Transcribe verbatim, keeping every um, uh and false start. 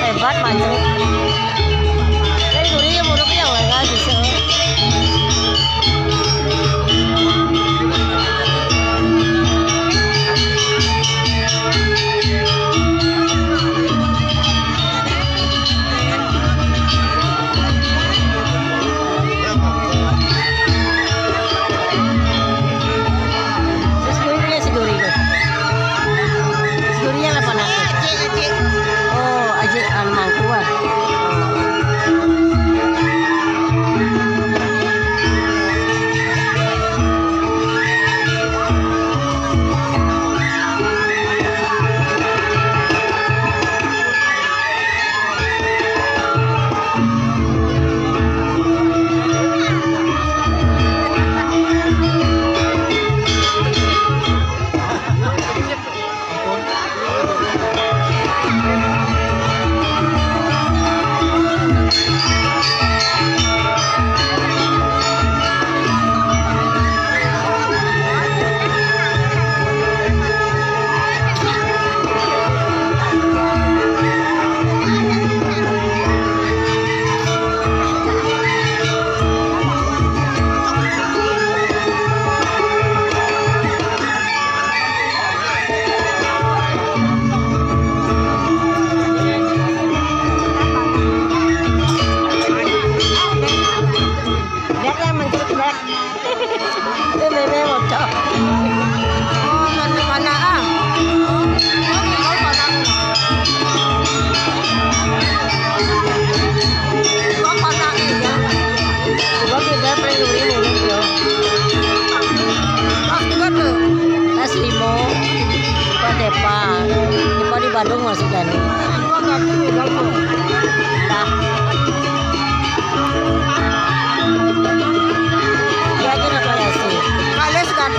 Hebat, mancing. Dari duri ya, buruk ya, wala bisa. Terus durinya si duri itu. Terus durinya apa nanti? Oh, aja anu mangkuan. Lihat ya, mencret, lihat. Ini meme bocah. Oh, mana, mana, ah? Oh, ini kau mana? Kau mana ini, ya? Gua tidak perlu ini, ya. Pas juga tuh. Tas limo, Pak Depa. Depa di Badung masuk kan? Gua nggak perlu, gua tuh. Dah. Dia aja nggak variasi. Kalian sekali.